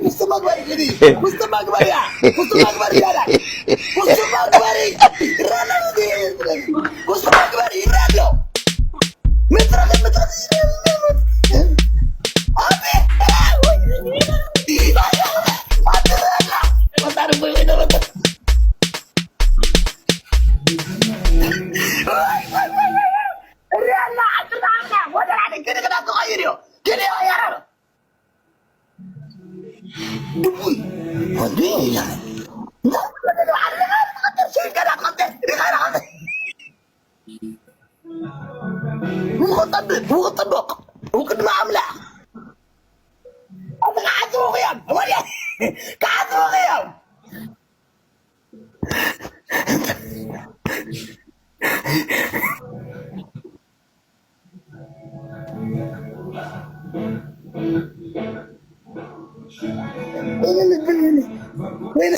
ውስጥ መግበሪ ግዲ ውስጥ መግበሪያ ውስጥ መግበሪ ያላ ውስጥ መግበሪ ረለውዲ ውስጥ መግበሪ ይረሎ ምጥረቅ ምጥረቅ ውቅጥብቅ ውቅድሚ ኣምላኽ ክዓጽውኺ እዮም ወየ ክዓጽውኺ እዮም ወይነ